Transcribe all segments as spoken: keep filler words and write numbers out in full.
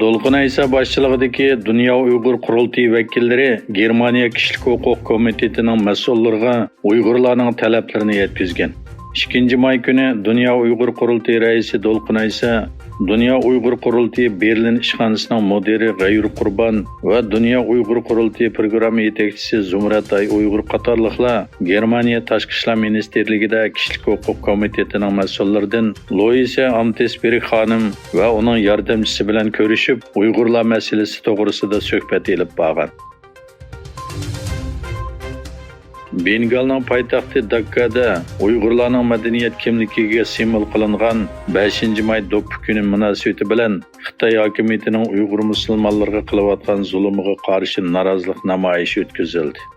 دولقۇن ئەيسا باشچىلىقىدىكى دۇنيا ئۇيغۇر قۇرۇلتىيى ۋەكىللىرى گېرمانىيە كىشىلىك ھوقۇق كومىتېتىنىڭ مەسئۇللىرىغا ئۇيغۇرلارنىڭ تەلەپلىرىنى يەتكۈزگەن. ئىككىنچى ماي كۈنى دۇنيا ئۇيغۇر قۇرۇلتىيى رەئىسى دولقۇن ئەيسا، دۇنيا ئۇيغۇر قۇرۇلتىيى بېرلىن ئىشخانىسىنىڭ مۇدىرى غەيۇر قۇربان ۋە دۇنيا ئۇيغۇر قۇرۇلتىيى پروگرامما يېتەكچىسى زۇمرەت ئاي ئۇيغۇر قاتارلىقلار گېرمانىيە تاشقى ئىشلار مىنىستىرلىكىدە كىشىلىك ھوقۇق كومىتېتىنىڭ مەسئۇللىرىدىن لويسە ئامتېسبېرگ خانىم ۋە ئۇنىڭ ياردەمچىسى بىلەن كۆرۈشۈپ، ئۇيغۇرلار مەسىلىسى توغرىسىدا سۆھبەت ئېلىپ بارغان. بېنگالنىڭ پايتەختى داككادا ئۇيغۇرلارنىڭ مەدەنىيەت كىملىكىگە سىمۋول قىلىنغان بەشىنچى ماي دوپپا كۈنى مۇناسىۋىتى بىلەن خىتاي ھاكىمىيىتىنىڭ ئۇيغۇر مۇسۇلمانلىرىغا قىلىۋاتقان زۇلۇمىغا قارشى نارازىلىق نامايىشى ئۆتكۈزۈلدى.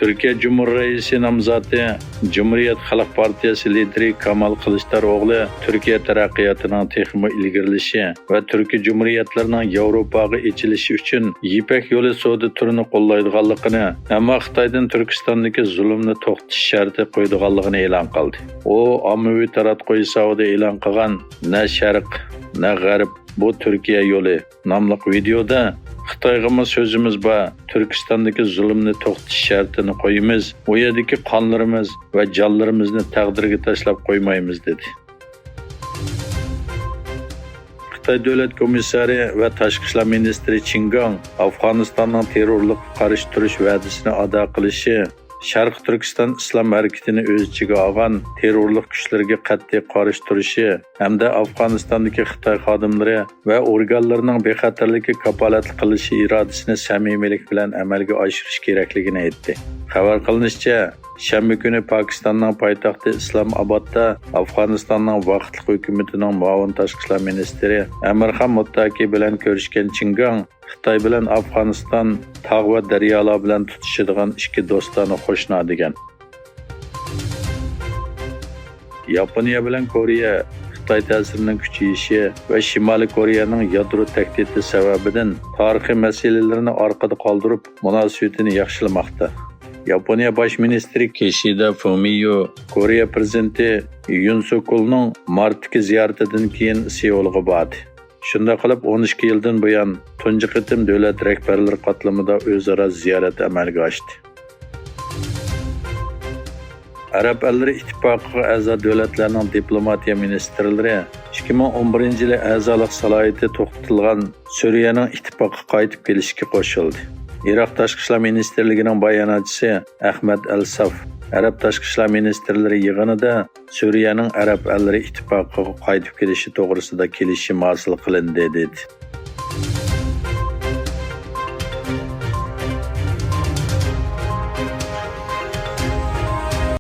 تۈركىيە جۇمھۇر رەئىسى نامزاتى، جۇمھۇرىيەت خەلق پارتىيەسى لىدىرى كامال كىلىچداروغلى تۈركىيە تەرەققىياتىنىڭ تېخىمۇ ئىلگىرىلىشى ۋە تۈركىي جۇمھۇرىيەتلىرىنىڭ ياۋروپاغا ئېچىلىشى ئۈچۈن يىپەك يولى سودا تۈرىنى قوللايدىغانلىقىنى، ئەمما خىتايدىن تۈركىستاندىكى زۇلۇمنى توختىتىش شەرتى قويىدىغانلىقىنى ئېلان قىلدى. ئۇ ئاممىۋى تاراتقۇ ھېسابىدا ئېلان قىلغان نە شەرق، نە غەرب، بۇ تۈركىيە يولى ناملىق ۋىدېئودا خىتايغىمۇ سۆزىمىز بار، تۈركىستاندىكى زۇلۇمنى توختىتىش شەرتىنى قويىمىز، ئۇ يەردىكى قانلىرىمىز ۋە جانلىرىمىزنى تەقدىرگە تاشلاپ قويمايمىز، دېدى. خىتاي دۆلەت كومىسسارى ۋە تاشقى ئىشلار مىنىستىرى چىن گاڭ ئافغانىستاننىڭ تېررورلۇققا قارشى تۇرۇش ۋەدىسىنى ئادا قىلىشى، شەرقىي تۈركىستان ئىسلام ھەرىكىتىنى ئۆز ئىچىگە ئالغان تېررورلۇق كۈچلىرىگە قەتئىي قارشى تۇرۇشى ھەمدە ئافغانىستاندىكى خىتاي خادىملىرى ۋە ئورگانلىرىنىڭ بىخەتەرلىككە كاپالەتلىك قىلىشى ئىرادىسىنى سەمىمىيلىك بىلەن ئەمەلگە ئاشۇرۇش كېرەكلىكىنى ئېيتتى. خەۋەر قىلىنىشىچە، شەنبە كۈنى پاكىستاننىڭ پايتەختى ئىسلام ئابادتا ئافغانىستاننىڭ ۋاقىتلىق ھۆكۈمىتىنىڭ مۇئاۋىن تاشقى ئىشلار مىنىستىرى ئەمىرخان مۇتتاكى بىلەن كۆرۈشكەن چىن گاڭ خىتاي بىلەن ئافغانىستان تاغ ۋە دەريالار بىلەن تۇتىشىدىغان ئىككى دوستانە قوشنا دېگەن. ياپونىيە بىلەن كورېيە خىتاي تەسىرىنىڭ كۈچىيىشى ۋە شىمالىي كورېيەنىڭ يادرو تەھدىتى سەۋەبىدىن تارىخىي مەسىلىلىرىنى ئارقىدا قالدۇرۇپ، مۇناسىۋىتىنى ياخشىلىماقتا. ياپونىيە باش مىنىستىرى كىشىدا فۇمىيو كورېيە پىرېزىدېنتى يۇن سۇك يېلنىڭ مارتتىكى زىيارىتىدىن كېيىن سېئۇلغا باردى. شۇنداق قىلىپ، ئون ئىككى يىلدىن بۇيان تۇنجى قېتىم دۆلەت رەھبەرلىرى قاتلىمىدا ئۆزئارا زىيارەت ئەمەلگە ئاشتى. ئەرەب ئەللىرى ئىتتىپاقىغا ئەزا دۆلەتلەرنىڭ دىپلوماتىيە مىنىستىرلىرى ئىككى مىڭ ئون بىرىنچى يىلى ئەزالىق سالاھىيىتى توختىتىلغان سۈرىيەنىڭ ئىتتىپاققا قايتىپ كېلىشىگە قوشۇلدى. ئىراق تاشقى ئىشلار مىنىستىرلىكىنىڭ باياناتچىسى ئەخمەت ئەل ساف ئەرەب تاشقى ئىشلار مىنىستىرلىرى يىغىنىدا سۈرىيەنىڭ ئەرەب ئەللىرى ئىتتىپاقىغا قايتىپ كېلىشى توغرىسىدا كېلىشىم ھاسىل قىلىندى، دېدى.